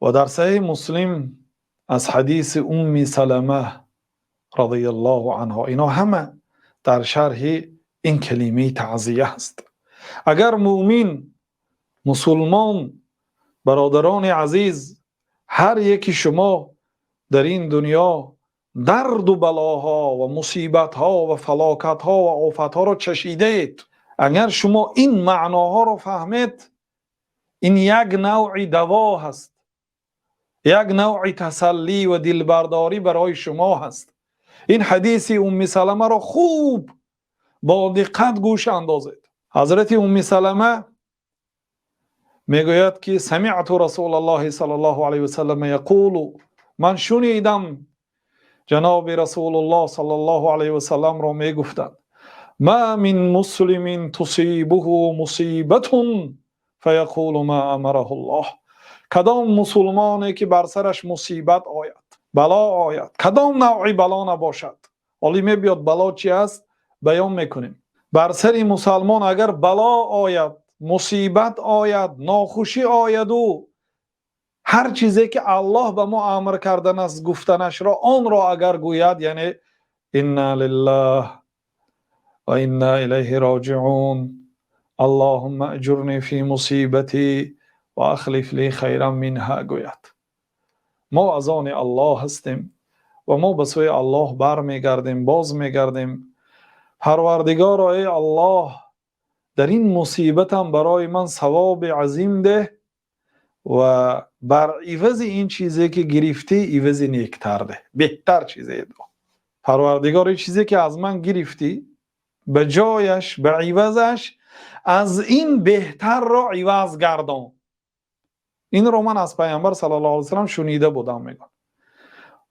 Ва дар Саҳеҳи Муслим аз ҳадиси Умми Салама розияллоҳу анҳо, инҳо ҳама дар шарҳи ин калимаи таъзия аст. Агар мӯъмин, мусулмон, бародарони азиз, ҳар яки шумо дар ин дунё дарду балоҳо ва мусибатҳо ва фалокатҳо ва офатҳоро чашидаед, агар шумо ин маъноҳоро фаҳмед, ин як навъ даво ҳаст, як навъ тасаллӣ ва дилбардорӣ барои шумо ҳаст. Ин ҳадиси Умми Саламаро хуб бо диққат гӯш андозед. Ҳазрати Умми Салама мегӯяд, ки سمعت رسول الله صلى الله عليه وسلم يقول, ман шунидам ҷаноби Расулуллоҳ саллаллоҳу алайҳи васаллам ро мегуфтанд: ما من مسلم تصيبه مصيبة فيقول ما أمره الله. Кадом мусулмоне ки бар сараш мусибат ояд, бало ояд, кадом навъи бало набошад, ҳоло меояд, бало чи аст, баён мекунем, бар сари мусалмон агар бало ояд, мусибат ояд, нохушӣ ояду ҳар чизе ки Аллоҳ ба мо амр кардан аст гуфтанашро, онро агар гӯяд, яъне إنا لله وإنا إليه راجعون، اللهم أجرني في مصيبتي وأخلف لي خيرا منها гӯяд, мо аз они Аллоҳ ҳастем ва мо ба сӯи Аллоҳ бармегардем, боз мегардем, Парвардигоро, эй Аллоҳ, дар ин мусибатам барои ман савоби азим деҳ ва бар ивази ин чизе ки гирифтӣ ивази нектар деҳ, беҳтар чизе деҳ. Парвардигор, ин чизе ки аз ман гирифтӣ, ба ҷояш, ба ивазаш аз ин беҳтарро иваз гардон. Инро ман аз Пайғамбар саллаллоҳу алайҳи васаллам шунида будам, мегӯям.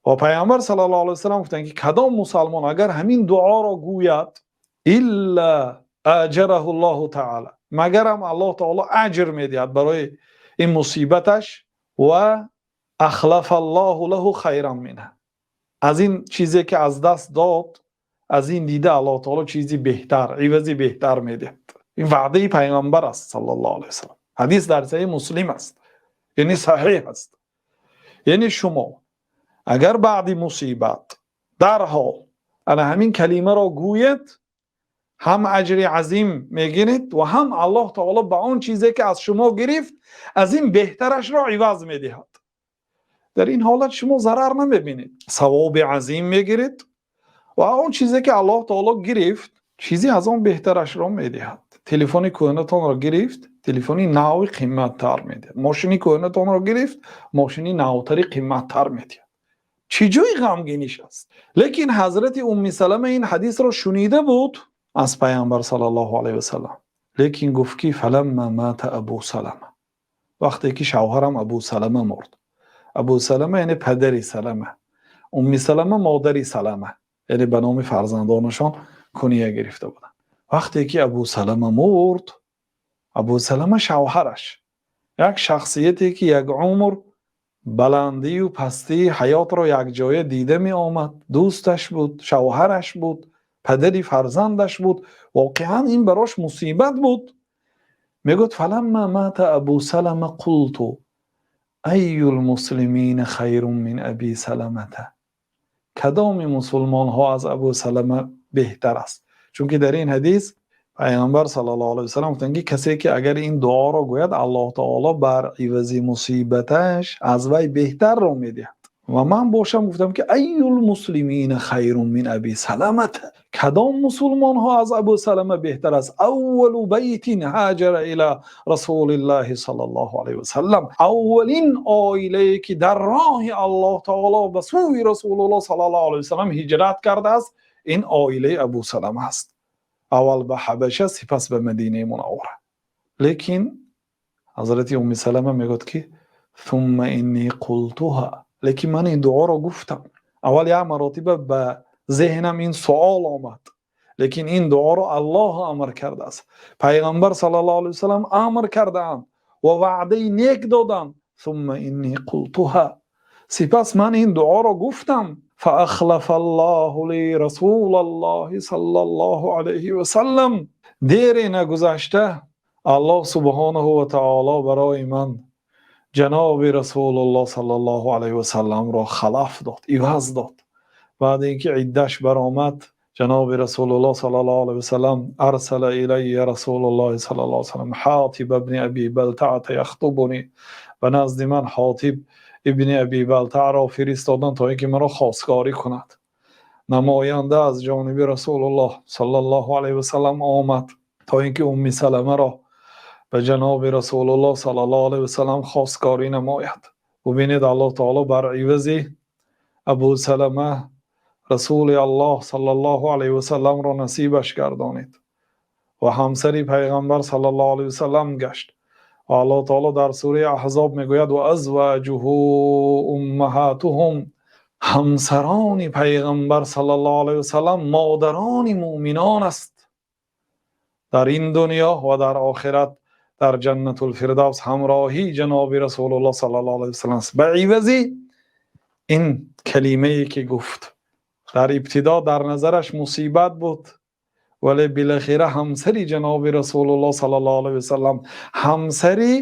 Ва Пайғамбар саллаллоҳу алайҳи васаллам гуфтанд, ки кадом мусалмон агар ҳамин дуоро гӯяд, إلا أجره الله تعالى, магарам Аллоҳ таоло аҷр медиҳад барои ин мусибаташ, وأخلف الله له خيرا منها, аз ин чизе ки аз даст дод, аз ин дида Аллоҳ таоло чизи беҳтар, ивази беҳтар медиҳад. Ин ваъдаи Пайғамбар аст саллаллоҳу алайҳи васаллам. Ҳадис дар Саҳеҳи Муслим аст, яъне саҳеҳ аст. Яъне шумо агар баъди мусибат дарҳол ана ҳамин калимаро гӯед, ҳам аҷри азим мегиред ва ҳам Аллоҳ таоло ба он чизе ки аз шумо гирифт, аз ин беҳтарашро иваз медиҳад. Дар ин ҳолат шумо зарар намебинед, савоби азим мегиред ва он чизе ки Аллоҳ таоло гирифт, чизе аз он беҳтарашро медиҳад. Телефони кӯҳнатонро гирифт, телефони нави қимматтар медиҳад. Мошини кӯҳнатонро гирифт, мошини навтари қимматтар медиҳад. Чӣ ҷои ғамгиниш аст? Лекин ҳазрати Умми Салама ин ҳадисро шунида буд аз Пайғамбар саллаллоҳу алайҳи васаллам, лекин гуфт, ки فلما مات أبو سلمة, вақте ки шавҳарам Абу Салама мурд. Абу Салама яъне падари Салама, Умми Салама модари Салама, яъне ба номи фарзандонашон куния гирифта буданд. Вақте ки Абу Салама мурд, Абу Салама шавҳараш, як шахсияте ки як умр баландию пастии ҳаётро якҷоя дида меомад, дӯсташ буд, шавҳараш буд, падари фарзандаш буд, воқеан ин барош мусибат буд. Мегӯяд: فلما مات أبو سلمة قلت أي المسلمين خير من أبي سلمة. Кадоми мусулмонҳо аз Абу Салама беҳтар аст? Чунки дар ин ҳадис Пайғамбар саллаллоҳу алайҳи васаллам гуфтанд, ки касе ки агар ин дуоро гӯяд, Аллоҳ таоло бар ивази мусибаташ аз вай беҳтарро медиҳад. Ва ман бошам гуфтам, ки أي المسلمين خير من أبي سلمة, кадом мусулмонҳо аз Абу Салама беҳтар аст? أول بيت هاجر إلى رسول الله صلى الله عليه وسلم, аввалин оилае ки дар роҳи Аллоҳ таоло ба сӯи Расулуллоҳ саллаллоҳу алайҳи васаллам ҳиҷрат кардааст, ин оилаи Абу Салама аст, аввал ба Ҳабаша, сипас ба Мадинаи Мунаввара. Лекин ҳазрати Умми Салама мегӯяд, ки ثم إني قلتها, лекин ман ин дуоро гуфтам. Аввал як маротиба ба зеҳнам ин суол омад, лекин ин дуоро Аллоҳ амр кардааст, Пайғамбар саллаллоҳу алайҳи васаллам амр кардаанд ва ваъдаи нек доданд. ثم إني قلتها, сипас ман ин дуоро гуфтам. فأخلف الله لي رسول الله صلى الله عليه وسلم, дере нагузашта Аллоҳ субҳонаҳу ва таоло барои ман Ҷаноби Расулуллоҳ саллаллоҳу алайҳи васаллам ро халаф дод, иваз дод. Баъд инки иддааш баромад, ҷаноби Расулуллоҳ саллаллоҳу алайҳи васаллам أرسل إلي رسول الله صلى الله عليه وسلم حاطب بن أبي بلتعة يخطبني. Ба назди ман Ҳотиб ибни Абӣ Балтаъро фиристоданд, то инки маро хостгорӣ кунад. Намоянда аз ҷониби Расулуллоҳ саллаллоҳу алайҳи васаллам омад, то инки Умми Саламаро ба ҷаноби Расулуллоҳ саллаллоҳу алайҳи васаллам хостгорӣ намояд. Бубинед, Аллоҳи таъоло бар ивази Абу Салама Расулуллоҳ саллаллоҳу алайҳи васалламро насибаш гардонид ва ҳамсари Паёмбар саллаллоҳу алайҳи васаллам гашт. Ва Аллоҳи таъоло дар сураи Аҳзоб мегӯяд: وأزواجه أمهاتهم. Ҳамсарони Паёмбар саллаллоҳу алайҳи васаллам модарони мӯъминон аст. Дар ин дунё ва дар охират дар Ҷаннатул Фирдавс ҳамроҳии ҷаноби Расулуллоҳ саллаллоҳу алайҳи васаллам аст. Ба ивази ин калимае ки гуфт. Дар ибтидо дар назараш мусибат буд, вале билохира ҳамсари ҷаноби Расулуллоҳ саллаллоҳу алайҳи васаллам, ҳамсари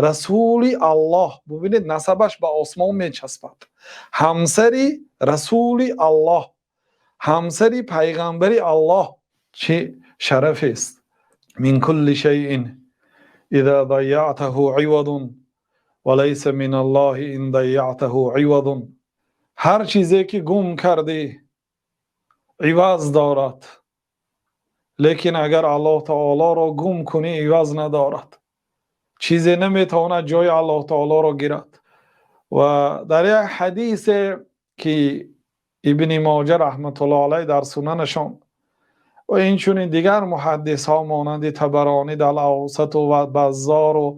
Расулуллоҳ, бубинед, насабаш ба осмон мечаспад. Ҳамсари Расулуллоҳ, ҳамсари Паёмбари Аллоҳ, чӣ шараф аст! من كل شيء إذا ضيعته عوض وليس من الله إن ضيعته عوض. Ҳар чизе ки гум кардӣ, иваз дорад, лекин агар Аллоҳ таолоро гум кунӣ, иваз надорад. Чизе наметавонад ҷои Аллоҳ таолоро гирад. Ва дар як ҳадисе ки Ибни Моҷа раҳматуллоҳ алайҳ дар сунанашон ва инчунин дигар муҳаддисҳо монанди Табаронӣ дар Авсату ва Баззору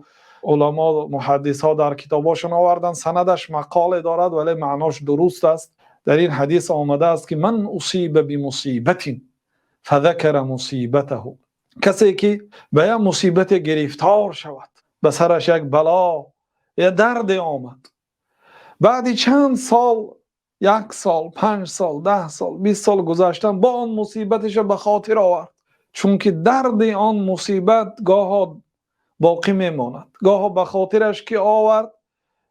уламо муҳаддисҳо дар китобҳошон оварданд, санадаш мақоле дорад, вале маънош дуруст аст. Дар ин ҳадис омадааст ки من أصيب بمصيبة فذكر مصيبته. Касе ки ба як мусибате гирифтор шавад, ба сараш як бало я дарде омад, баъди чанд сол, як сол, 5 сол, 10 сол, 20 сол гузаштан, бо он мусибаташа ба хотир овард, чунки дарди он мусибат гоҳо боқӣ мемонад, гоҳо ба хотираш ки овард,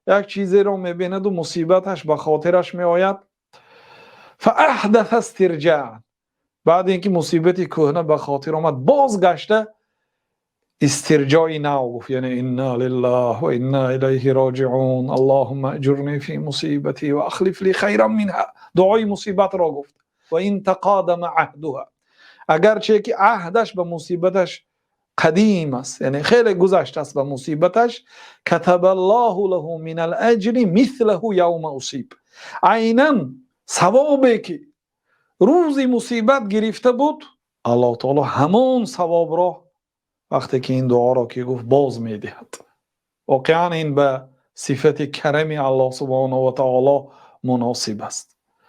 як чизеро мебинаду мусибаташ ба хотираш меояд. فأحدث استرجاعا. Баъд инки мусибати кӯҳна ба хотир омад, бозгашта истирҷои нав гуфт, яъне إنا لله وإنا إليه راجعون، اللهم أجرني في مصيبتي وأخلف لي خيرا منها. Дуои мусибатро гуфт. وإن تقادم عهدها. Агарче ки аҳдаш ба мусибаташ қадим аст, яъне хеле гузаштааст ба мусибаташ, كتب الله له من الأجر مثله يوم أصيب. Айнан савобе ки рӯзи мусибат гирифта буд, Аллоҳ таоло ҳамон савобро вақте ки ин дуоро ки гуфт, боз медиҳад. Воқеан ин ба сифати карами Аллоҳ субҳонаҳу ва таоло муносиб аст.